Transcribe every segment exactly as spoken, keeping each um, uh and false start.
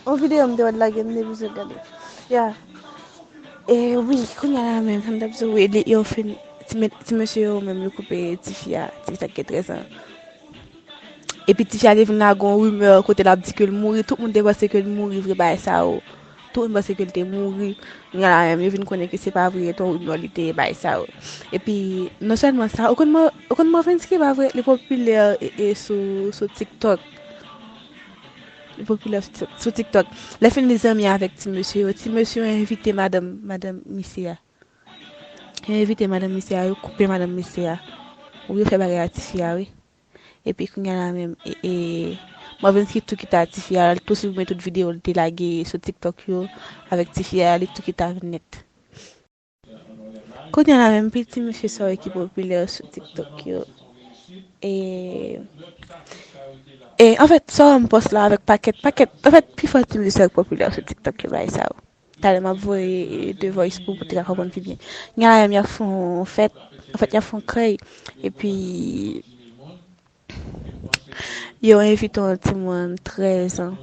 On videyo m te wè lage, m te bezwen gade. Ya. E wi, kounye a la menm, sa m ta bezwen wè, li, yo fin, ti me-, ti mesye yo menm, yo koupe tifi a, ti sa gen trèz an. Epi tifi a te vin lage yon rimè kote l ap di ke l mouri, tout moun te panse ke l mouri vre, bagay sa yo. Tout moun panse ke l te mouri. Kounye a la menm, yo vin konnen ke se pa vre, se yon rimè li te ye, bagay sa yo. Epi, non sèlman sa, ou konn Mar-, ou konn Marvensky, pa vre? Li popilè e, e sou, sou TikTok. Li popilè sou, sou TikTok. Lè fini li zanmi avèk ti mesye yo, ti mesye yo envite madanm, madanm misye a. Yo envite madanm misye a, yo koupe madanm misye a. Ou yo fè bagay a tifi a, wi. Epi kounye a la menm, e, e, Marvensky tou kite a tifi a, li tou siprimen tout videyo li te lage sou TikTok yo avèk tifi a, li tou kite a vin nèt. Kounye a la menm, piti mesye sa yo ki popilè sou TikTok yo. E, e, anfèt, sa yo m pòs la avèk pakèt, pakèt, anfèt, pifò ti mesye sa yo ki popilè sou TikTok yo, bagay sa yo. Talè m ap voye The Voice pou, pou te ka konprann pi byen. Kounye a la menm, y ap fè yon fèt, anfèt, y ap fè yon krèy. Epi, yo envite yon timoun trèz an.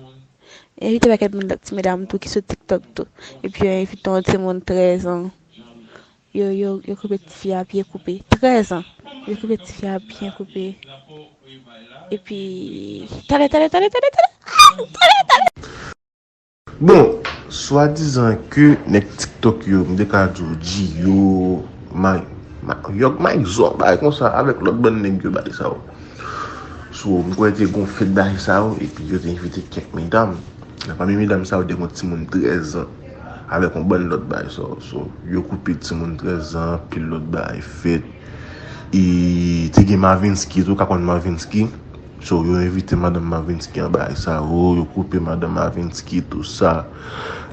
Envite pakèt moun, ti medam tou ki sou TikTok tou. Epi yo envite yon timoun trèz an. Yo, yo, yo koupe tifi a byen koupe. Trèz an. Yo koupe tifi a byen koupe. Epi, talè, talè, talè, talè, talè. Ah, talè, talè. Bon, swadizan ke nèg TikTok yo, m te ka di w G-Yo, May-, Ma-, Yog Mike Zò, bagay konsa, avèk lòt bann nèg yo, bagay sa yo. So, m kwè te gon fèt bagay sa yo, epi yo te envite kèk medam. Nan pami medam sa yo, te gon timoun trèz an, avèk yon bann lòt bagay sa yo. So, yo koupe timoun trèz an, anpil lòt bagay fèt. E te gen Marvensky tou, ou ka konn Marvensky. So, yo envite madanm Marvensky an bagay sa yo, yo koupe madanm Marvensky, tou sa.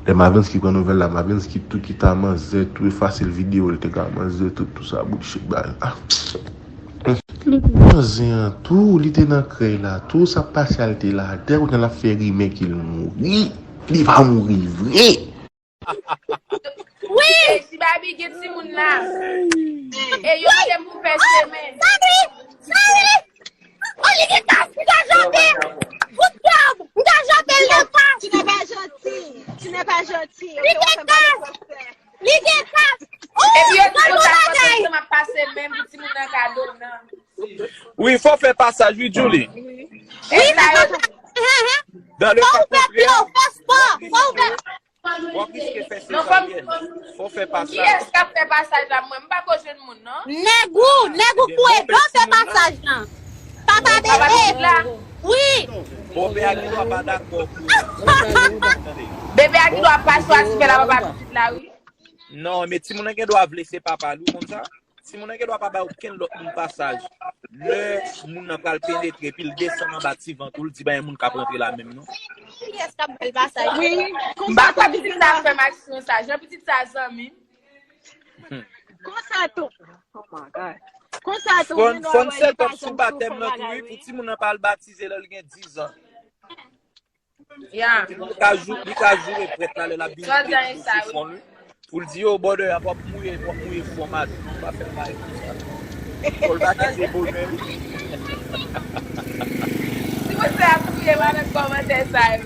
Lè Marvensky pran nouvèl la, Marvensky tou kite a manzè, tou efase l videyo, li te ka manzè, tou, tou sa, bullshit, bagay. Ah. Li te manzè an tou, li te nan krèy la tou, sa pase a l te la atè, kounye a l ap fè rimè ke l mouri. Li pa mouri vre. Wi! Ti Babi gen timoun la. E yo te pou fè semen. Sami! Sami! Oh, li gen kas, m ka jape! Good job! M ka jape l nan kas! Tu n'es pas gentil. Tu n'es pas gentil. Li gen kas! Li gen kas! Oh, epi yo di konsa, konsa, m ap pase men pou timoun nan kado nan. Wi, fò fè pasaj, wi, Julie. Wi, fò fè pasaj. Fò w fè spò, fò w fè spò. W ap riske fè sezaryèn. Fò w fè pasaj. Kiyès k ap fè pasaj la? Mwen, m pa ko jwenn moun, non. Nèg ou, nèg ou koure do fè pasaj lan. Papa bebe. Wi. Bòpè a gen dwa pa dakò pou. Bebe a gen dwa pa chwazi fè la papa pitit la, wi. Non, men timoun nan gen dwa vle se papa l, wi, konn sa. Timoun nan gen dwa pa bay okenn lòt moun pasaj. Lè moun nan pral penetre, epi l desann anba ti vant ou, l di pa gen moun k ap rantre la menm, non. Kiyès k ap bay l pasaj? Wi, m pa kwè pitit sa ap fè m aksyon sa. Jan pitit sa zanmi m. Konsa tou. Oh my God. Konsa tou, fòn, fòn sèt ap sou batèm nan tou, wi, pou timoun nan pa al batize lè l gen diz an. Ya. Li ka jou-, li ka joure prèt la lè l ap vin pete sou fon l, wi. Pou l di, yo, brother, ap w ap mouye, w ap mouye fon madanm ou, pa fè l bagay konsa. Fò l pa kite bonè, wi. Si misye ap touye m avèk kòmantè sa yo.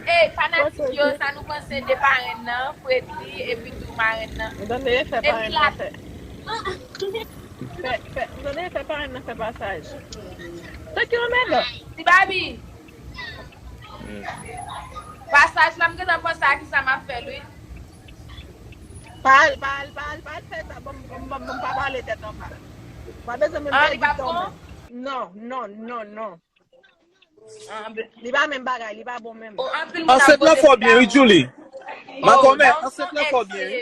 Ey, fanatik yo, sa nou panse de parenn nan, Fredly, epi tou marenn nan? Epi la. Fè, fè, m tande fè parenn nan fè pasaj. Thank you, Amanda. Ti Babi. Pasaj la, m gentan panse a kisa m ap fè l, wi. Pa al, pa al, pa al, pa al fè sa. Bon, bon, bon, bon, pa pale tèt anba. Pa bezwen menm pèdi tan. Non, non, non, non. Li pa menm bagay, li pa bon menm. Ansent lan fò byen, wi, Julie. Makomè, ansent lan fò byen, wi.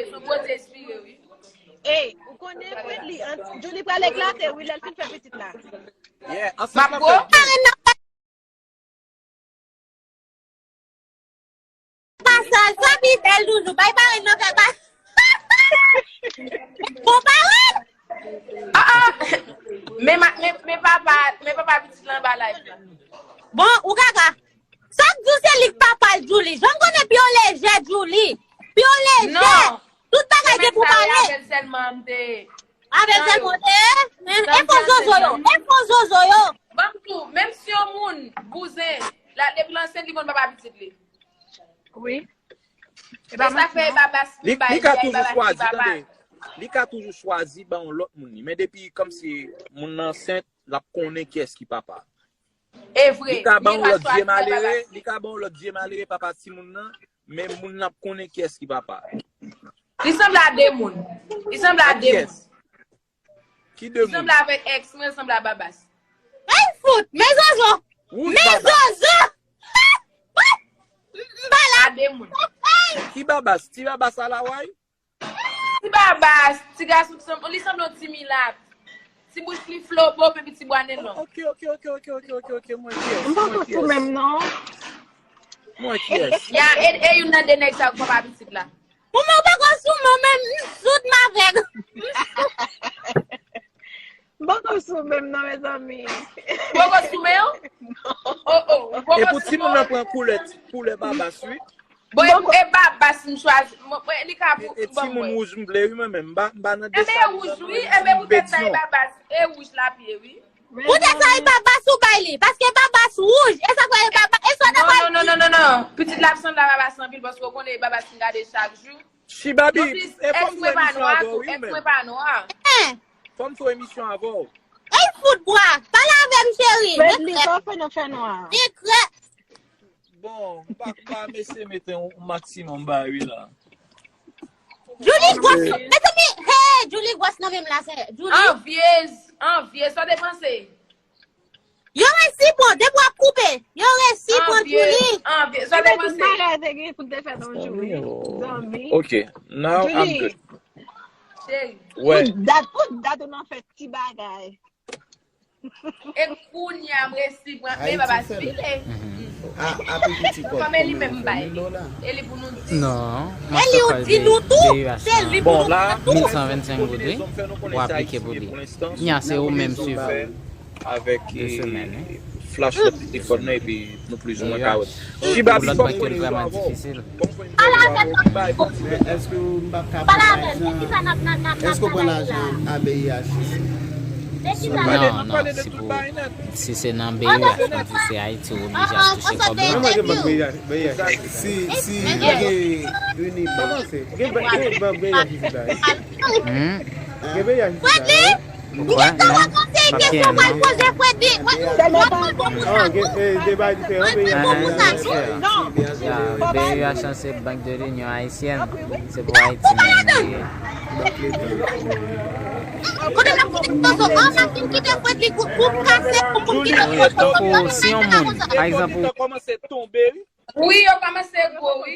Ey, ou konnen, Fredly, Julie pral eklate, wi, lè l fin fè pitit la. Yeah, ansent lan fò byen. Pasaj, sa pi bèl toujou. Bay parenn nan fè pa. Bon parenn! Ah, ah. Men ma-, men, men papa, men papa pitit lan anba live la. Bon, ou gaga. Sa k di w se li k papa l, Julie? Jan m konnen pi w lejè, Julie. Pi w lejè. Non. Tout bagay gen pou pale. Avè l sèlman m te. Avè l sèlman m te. Enfo zozo yo. Enfo zozo yo. Ban m tou, menm si yon moun, bouzen, La, depi l ansent, li konn papa pitit li. Wi. E sa k fè Babas li bay, li ka toujou chwazi, tande. Li ka toujou chwazi ba yon lòt moun li. Men depi kòmsi moun nan ansent, l ap konnen kiyès ki papa. E vre. Li ka ba yon lòt vye malere, li ka ba yon lòt vye malere papa timoun nan, men moun nan ap konnen kiyès ki papa. Li sanble a de moun. Li sanble a de moun. Ki de moun? Li sanble avèk ex mwen, li sanble a Babas. Ay fout, men zozo. Men zozo. M pa la. A de moun. Ki Babas? Ti Babas a la way? Ti Babas, ti gason ki sanble, li sanble yon ti milat. Ti bouch li flobo, epi ti bwa ne long. Ok, ok, ok, ok, ok, ok, ok, mwen kiyès? M poko sou menm non. Mwen kiyès? Ya, e, e youn nan de nèg sa yo k papa pitit la. Pou mwen, ou poko sou mwen, men m sou m avèk. M poko sou menm non, mezanmi. Ou poko sou men w? Oh, oh, ou poko sou men w? E pou timoun nan pran koulè, koulè Babas, wi. Bon, e, e Babas m chwazi. Mwen, mwen, li ka pou, e, e timoun wouj m vle, wi, mwen menm. M pa, m pa nan de sa. Enben, e wouj, wi. Enben, poutèt sa, e Babas. E wouj l ap ye, wi. Poutèt sa, e Babas ou bay li. Paske Babas wouj. E sa k fè e Babas. E sa w ta bay li. Non, non, non, non, non. Pitit la ap sanble a Babas anpil, paske w konnen e Babas m gade chak jou. Chibabi, e fò m fè emisyon avè w, wi, men. Ex mwen pa nwa. Fò m fè emisyon avè w. Ey, fout bwa. Pale avè m, cheri. Fredly, sa w fè nan fènwa? Sekrè. Bon, m pa, m pa mesye mete yon maksimòm ba wi la. Julie gwòs, mezanmi, hey, Julie gwòs nan men m la, sè. Julie. Anvyez, anvyez, sa w te panse? Yo resi pran, depi w ap koupe. Yo resi pran Julie. Anvyez, sa w te panse? Tout bagay te gen pou te fèt yon jou, wi. Ok, now I'm good. Cheri. Tout dat, tout dat ou nan fè ti bagay. E kounye a m resi pran, men Babas vile. Kòm e li menm bay li. E li pou nou di. Non, mwen te fè de, de V I H lan, mil san vennsenk goud, wi. Pou aplike pou li. Nya, se ou menm swiv. Avèk, e, flash lòt telefòn nan, epi nou plizoumwen ka wè. Chibabi, fò m fè yon emisyon avè w. Fò m fè yon emisyon avè w. Men èske w pa ka pran lajan? Èske w pran lajan a B I H? Non, non, se pou, si se nan B I H, kòmsi se Ayiti, ou oblije al touche kòb lan. Si, si gen Unibank, gen bank B I H isit la, wi. Gen B I H isit la, wi. Ou kwè? Non, m ap kenyen non. Sèlman pa. Non, gen, eh, gen bagay diferan, B I H diferan. Ya, B I H lan se Banque de l'Union Haïtienne. Se pou Ayiti menm li ye. Kote m ap kite Tozo? An, m ap vin kite Fredly, gwoup kase pou moun kite Fredly. Tankou si yon moun, pa egzanp, ou kòmanse tonbe, wi. Wi, yo kòmanse gwo, wi.